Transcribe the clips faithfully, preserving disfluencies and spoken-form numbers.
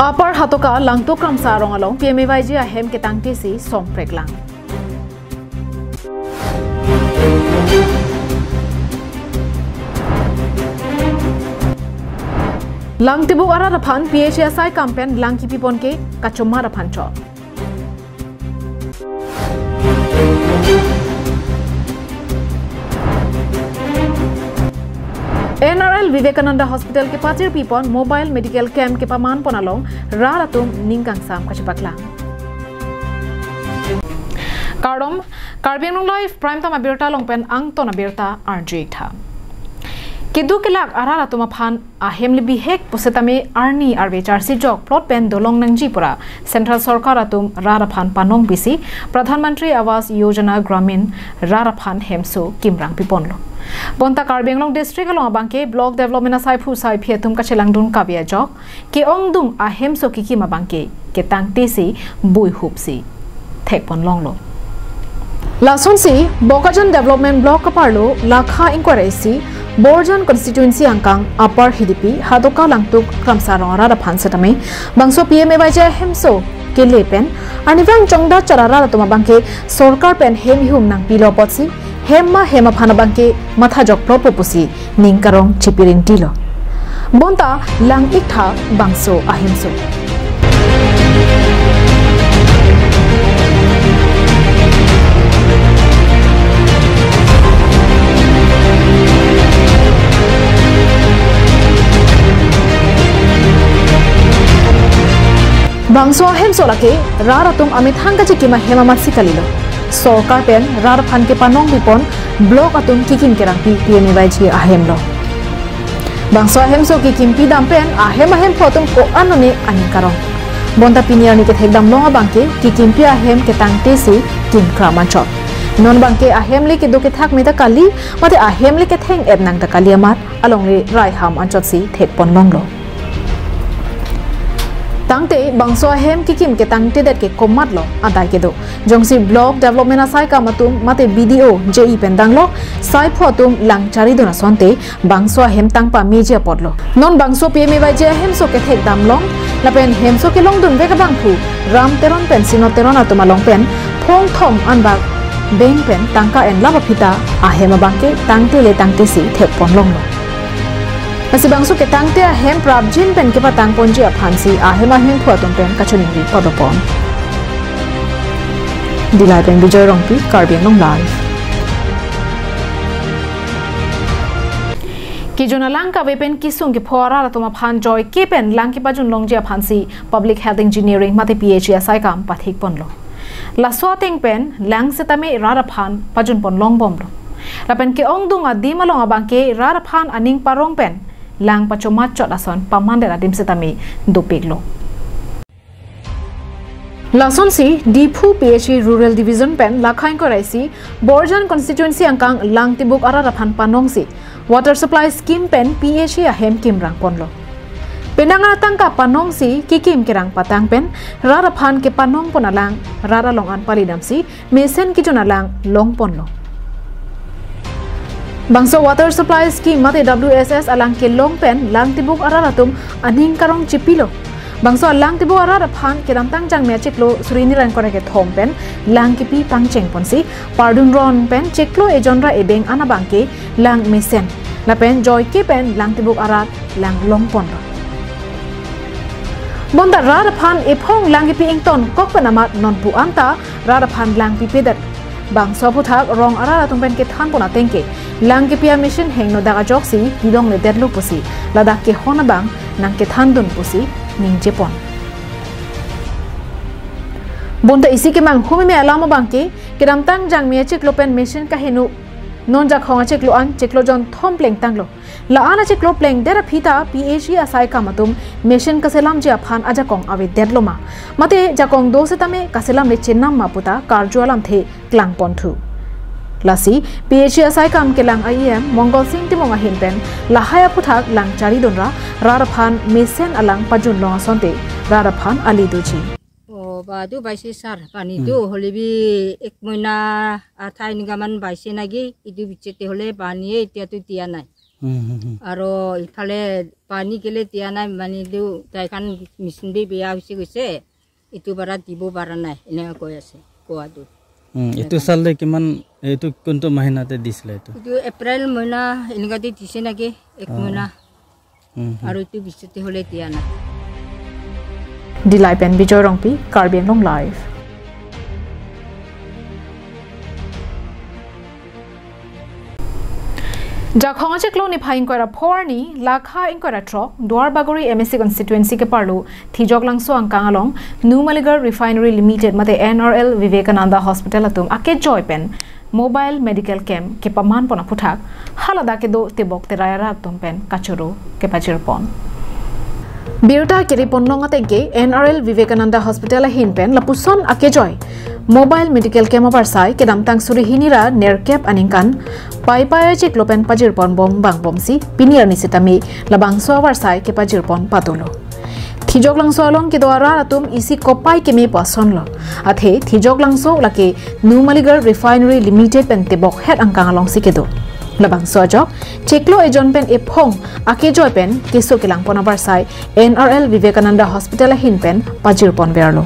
Upper Hatoka Langtuk Kramsa arong along P M A Y G ahem ketangte si songprek lang. Langtibuk arat aphan P H E asai kam pen lang kipipon ke kachomat aphan chot. N R L Vivekananda Hospital kepachirpipon mobile medical camp kepamanpon along rat atum ning kangsam kachepaklang. Kardom, Karbi Anglong Live Prime Time abirta along pen angton abirta arju-ik tha. Keduk kelak arat atum aphan ahem le bihek pusitame arni arve charsi jok plot pen dolong nangji pura Central Sorkar atum rat aphan panong pisi Pradhan Mantri Awas Yojana Gramin rat aphan hemso kimrang piponlo. Bonta Karbi Anglong District along abangke Block Development asaiphu saiphi atum kachelangdun kave ajok ke-ongdung ahemso kekim abangke ketangte si buihupsi thekpon longlo. Lasonsi Bokajan Development Block kaparlo lakha inquiry si Borjan Constituency angkang Upper Hidipi Hatoka Langtuk Kramsa arong arat aphan setame bangso P M A Y G ahemso kele pen arnivang chongda chara rat atum abangke sorkar pen hem ihum nangpilo apotsi hem ma hem aphan abangke matha jokplotpo pusi ning karong chipirintilo. Bonta lang-ik tha bangso ahemso. Bangso ahemso lake rat atum amethang kachikim ahem amatsi kalilo. Sorkar pen rat aphan kepanong pipon block atum kekim kerangpi P M A Y G ahemlo. Bangso ahemso kekimpi dam pen ahem ahemphu atum ko-an lone aning karong. Bonta pini arni kethek damlong abangke kekimpi ahem ketangte si kimkram anchot. Non abangke ahem le kedo kethak me ta kali, mate ahem le ketheng-et nang ta kali amat alongle raiham anchotsi thekpon longlo. Tangte bangso ahem kekim ketangtedet ke komatlo adai kedo. Jongsi Block Development asai kam atum mate B D O, J E pen danglo, saiphu atum lang charidun asonte bangso ahem tangpameji apotlo. Non bangso P M A Y G ahemso kethek damlong lapen hemso kelongdunvek abangphu Ram Teron pen Sino Teron atum along pen phongthom anbak bank pen tangka enlap aphi ta ahem abangke tangte le tangte si thekpon longlo. Lasi bangso ketangte ahem prapjin pen kepatangponji aphansi ahem ahemphu atum pen kachiningri padopon. Dillai pen Bijoy Rongpi, Karbi Anglong Live. Kejun alang kave pen kesung kepho arat atum aphan joike pen lang kepajun longji aphansi Public Health Engineering mate P H E asai kam pathikponlo. Laso ateng pen lang setame rat aphan pajunpon longbomlo. Lapen ke-ongdung adim along abangke rat aphan aning parong pen lang pachomat chot ason pamandet adim setame dopiklo. Lasonsi Diphu P H E Rural Division pen lakha ingkoi ra isi Borjan Constituency angkang Langtibuk arat aphan panongsi Water Supply Scheme pen P H E ahem kimrangponlo. Penang atangka panongsi kekim kerang patang pen rat aphan kepanongpon alang rat along an palidamsi mesen kejun alang longponlo. Bangso Water Supply Scheme mate W S S alang kelong pen Langtibuk arat atum aning karong chipilo. Bangso Langtibuk arat aphan kedamtang Jangmi achiklo suri ni ra ingkoi ra kethom pen lang kepi pangchengponsi pardun ron pen chiklo ejon ra ebeng an abangke lang mesen lapen joike pen Langtibuk arat lang longponlo. Bonta rat aphan ephong lang kepi ingtonkok pen amat nonpu anta rat aphan lang pipedet. Bangso aphuthak rong arat atum pen kethanpon atengke lang kepi a-machine hingno dak ajoksi pidongledetlo pusi ladak kehon abang nangkethandun pusi ningjepon. Bonta isi kemang humeme alam abangke kedamtang Jangmi achiklo pen machine kaheno non Jakhong achiklo an chiklo jonthom plengtanglo. La-an achiklo plengdet aphi ta P H E asai kam atum machine kaselamji aphan ajakong avedetloma? Mate jakong do setame kaselamle chenam ma puta karju alamthe klangponthu. Lasi P H E asai kam kelang a-E M Mongol Sing Timung ahin pen lahai aphuthak lang charidun ra rat aphan mesen alang pajun long asonte rat aphan ali doji. O, badu baisi sar pani Hmm. tu holebi ek moina athai nigaman baisi nagi idu bichete hole pani e tia tu tia nai. হুম, হুম, হুম। আৰু ইফালে পানী কেলে দিয়া নাই, মানে, এইটো তাইখন মেচিন দি বেয়া হৈছে কৈছে, এইটো বাৰা দিব পৰা নাই, এনেকুৱা কৈ আছে, কোৱাটো। হুম, এইটো চালে কিমান, এইটো কোনটো মাহিনাতে দিছিলে এইটো? এইটো এপ্ৰিল মাহিনা এনেকুৱাতে দিছে নেকি, এক অ। মাহিনা। হুম, হুম। আৰু এইটো পিছতে হ'লে দিয়া নাই। Dilai pen Bijoy Rongpi, Karbi Anglong Live. Jakhong achiklo niphai ingkoi ra pho arni, lakha ingkoi ra throk, Duarbagori M A C constituency keparlo, Thijok Langso angkang along, Numaligarh Refinery Limited mate N R L Vivekananda Hospital atum akejoi pen mobile medical camp kepaman pon aphuthak, haladak kedo tebok terai arat atum pen kachoro kepajir pon. Birta kiri pon long atengke N R L Vivekananda Hospital ahin pen lapuson akejoi mobile medical camp avarsai kedamtang suri hini ra nerkep aningkan Paipai achiklo pen pajir pon bom bang bomsi pini arni sitame labangso avarsai kepajir pon patulo. Thijok Langso along kedo arat atum isi kopai keme pu ason lo. Athe Thijok Langso lake Numaligarh Refinery Limited pen tebok het angkang alongsi kedo. Labangso ajok chiklo ejon pen ephong akejoi pen keso kelang pon avarsai N R L Vivekananda Hospital ahin pen pajir pon verlo.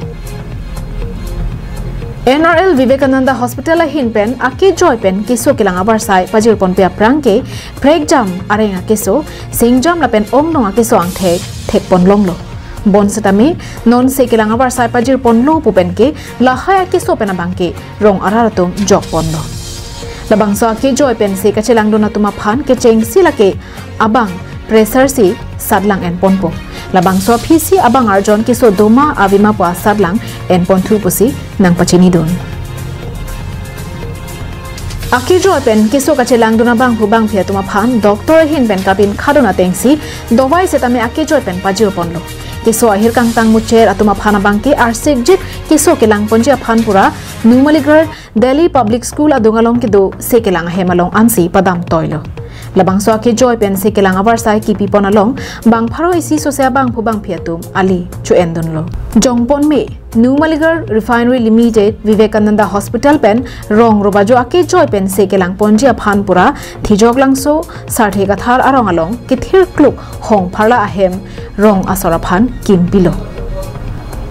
N R L Vivekananda Hospital ahin pen akejoi pen keso kelang avarsai pajir ponpe aphrang ke prekjam areng akeso, sengjam lapen ongdong akeso angthek thek pon longlo. Bonsitame non se kelang avarsai pajir ponlo pu pen ke lahai akeso pen abang ke rong arat atum jok ponlo. Labangso akejoi pen se kachelangdun atum aphan kechengsi lake abang pressure si satlang en ponpo. Labangso aphisi abang arjon keso doma avima pu asatlang en ponthu pusi nangpachinidun. Akejoi pen keso kachelangdun abangphu bangphi atum aphan doctor ahin pen kapinkha dun atengsi dovai setame akejoi pen pajir ponlo. Keso ahir kangtang mucher atum aphan abang ke arsikjik keso kelang ponji aphan pura Numaligarh Delhi Public School adung along kedo se kelang ahem along ansi padam toilo. Labangso akejoi pen se kelang avarsai kipi pon along bang pharo isi sose abangphu bangphi atum ali chu-endunlo. Jongpon me Numaligarh Refinery Limited, Vivekananda Hospital pen rong robajo akejoi pen se kelang ponji aphan pura Thijok Langso, Sarthe Kathar arong along kethir kluk hong pharla ahem rong asor aphan kimpilo.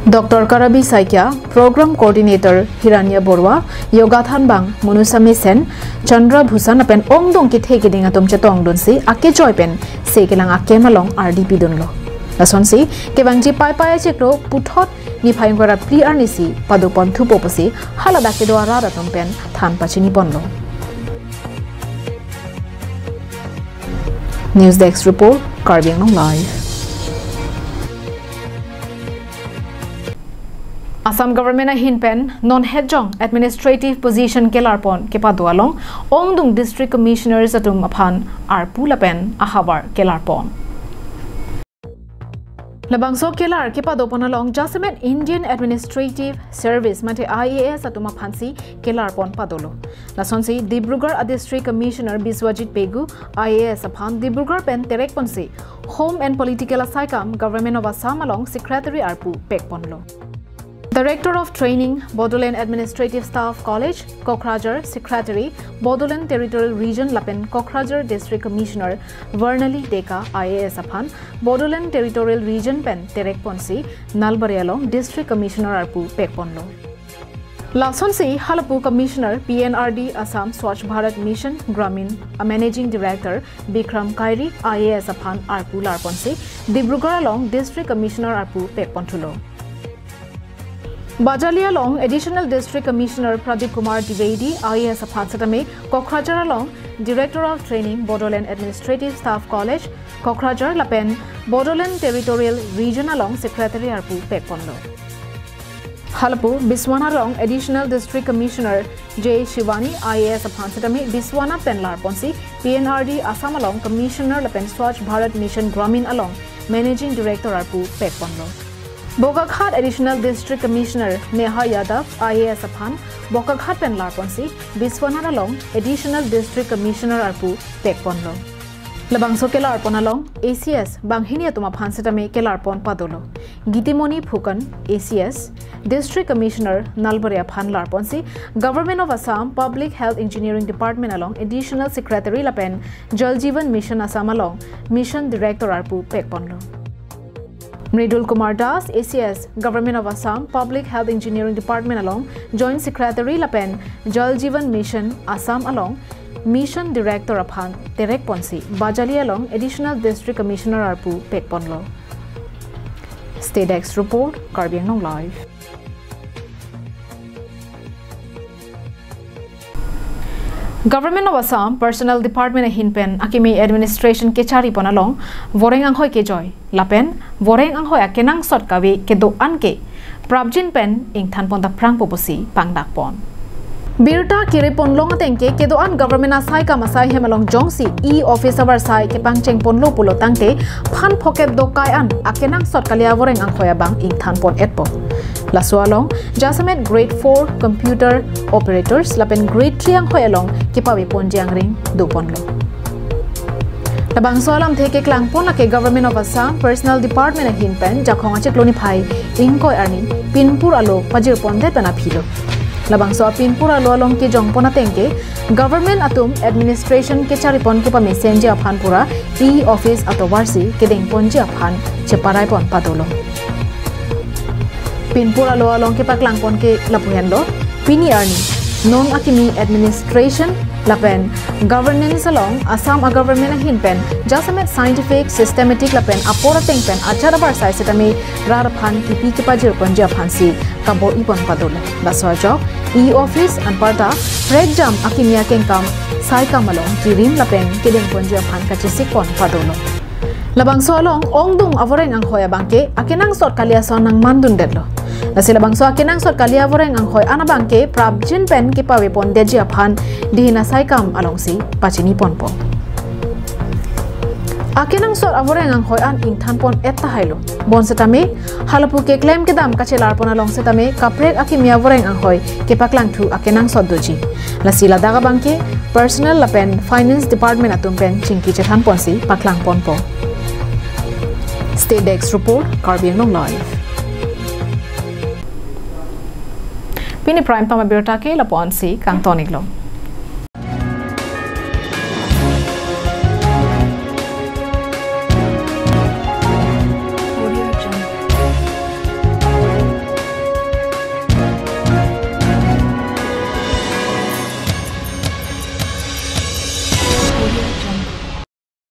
Doctor Karabi Saikia, Program Coordinator Hiranya Borua, Yoga Thanbang, Monusami Sen, Chandra Bhusan lapen ongdong kethe keding atum chetongdunsi akejoi pen se kelang a-camp along ardi pidunlo. Lasonsi kevangji Paipai achiklo puthot niphai ingkoi ra phli arnisi pado ponthupo pusi haladak kedo arat atum pen than pachini ponlo. News Desk Report, Karbi Anglong Live. Assam Government ahin pen non hetjong administrative position kelar pon kepado along ongdung District Commissioners atum aphan arpu lapen ahavar kelar pon. Labangso kelar kepado pon along jasemet Indian Administrative Service mate I A S atum aphansi kelar pon padolo. Lasonsi Dibrugarh a District Commissioner Biswajit Pegu I A S aphan Dibrugarh pen terek ponsi Home and Political Asai Kam, Government of Assam along Secretary arpu pek ponlo. Director of Training, Bodoland Administrative Staff College, Kokrajhar, Secretary, Bodoland Territorial Region lapen Kokrajhar District Commissioner Vernali Deka I A S aphan Bodoland Territorial Region pen terek ponsi Nalbari along District Commissioner arpu pek ponlo. Lasonsi halapu Commissioner P N R D Assam Swachh Bharat Mission Gramin a Managing Director Bikram Kairi I A S aphan arpu lar ponsi Dibrugarh along District Commissioner arpu pek ponthulo. Bajali along Additional District Commissioner Pradeep Kumar Dwivedi I A S aphan setame Kokrajhar along Director of Training, Bodoland Administrative Staff College, Kokrajhar lapen Bodoland Territorial Region along Secretary arpu pek ponlo. Halapu Biswanath along Additional District Commissioner J Shivani I A S aphan setame Biswanath pen lar ponsi P N R D Assam along Commissioner lapen Swachh Bharat Mission Gramin along Managing Director arpu pek ponlo. Bokakhat Additional District Commissioner Neha Yadav I A S aphan Bokakhat pen lar ponsi Biswanath along Additional District Commissioner arpu pek ponlo. Labangso kelar pon along A C S banghini atum aphan setame kelar pon padolo. Gitimoni Phukan, A C S, District Commissioner Nalbari aphan larponsi Government of Assam Public Health Engineering Department along Additional Secretary lapen Jal Jeevan Mission Assam along Mission Director arpu pekponlo. Mridul Kumar Das, A C S, Government of Assam Public Health Engineering Department along Joint Secretary lapen Jal Jeevan Mission Assam along Mission Director aphan terekponsi Bajali along Additional District Commissioner arpu pekponlo. State Desk Report, Karbi Anglong Live. Government of Assam Personnel Department ahin pen akimi administration kecharipon along voreng anghoi kejoi lapen voreng anghoi akenangsot kave kedo-an ke prapjin pen ingthanpon ta phrangpo pusi pangdakpon. Birta kiripon long ateng ke kedo-an government asai kam asai hem along jongsi e-office avarsai kepangchengponlo pulo tangte phan phokep dokai an akenangsot kali avoreng anghoi abang ingthanpon-etpo. Laso along jasemet grade four computer operators lapen grade three anghoi along kepaveponji angring doponlo. Labangso alamthe keklangpon lake Government of Assam Personnel Department ahin pen Jakhong achiklo niphai ingkoi arni pinpur alo pajirpondet pen aphilo. Labangso apinpur alo along kejongpon ateng ke government atum administration kecharipon kepamesenji aphan pura e-office atovarsi kedengponji aphan cheparaipon padolo. Pinpur alo along kepaklangpon ke lapuhenlo, pini arni non akimi administration lapen governance along Assam a-government ahin pen jasemet scientific, systematic lapen apor ateng pen ajat avarsai setame rat aphan kipi kepajirponji aphansi kabor-ipon padolo. Laso ajok e-office anparta prekjam akimi akengkam saikam along kirim lapen kedengponji aphan kachesikpon padolo. Labangso along ongdung avoreng anghoi abang ke akenangsot kali ason nangmandundetlo. Lasi labangso akenangsot kali avoreng anghoi an abang ke prapjin pen kepavepondetji aphan dihin asaikam alongsi pachiniponpo. Akenangsot avoreng anghoi an ingthanpon-et tahailo. Bonsetame halapu keklem kedam kachelarpon along setame kaprek akimi avoreng anghoi kepaklangthu akenangsot doji. Lasi ladak abang ke Personnel lapen Finance Department atum pen chingki chethanponsi paklangponpo. State Desk Report, Karbi Anglong Live. Pini Prime Time abirta ke lapu-ansi kangton-iklo.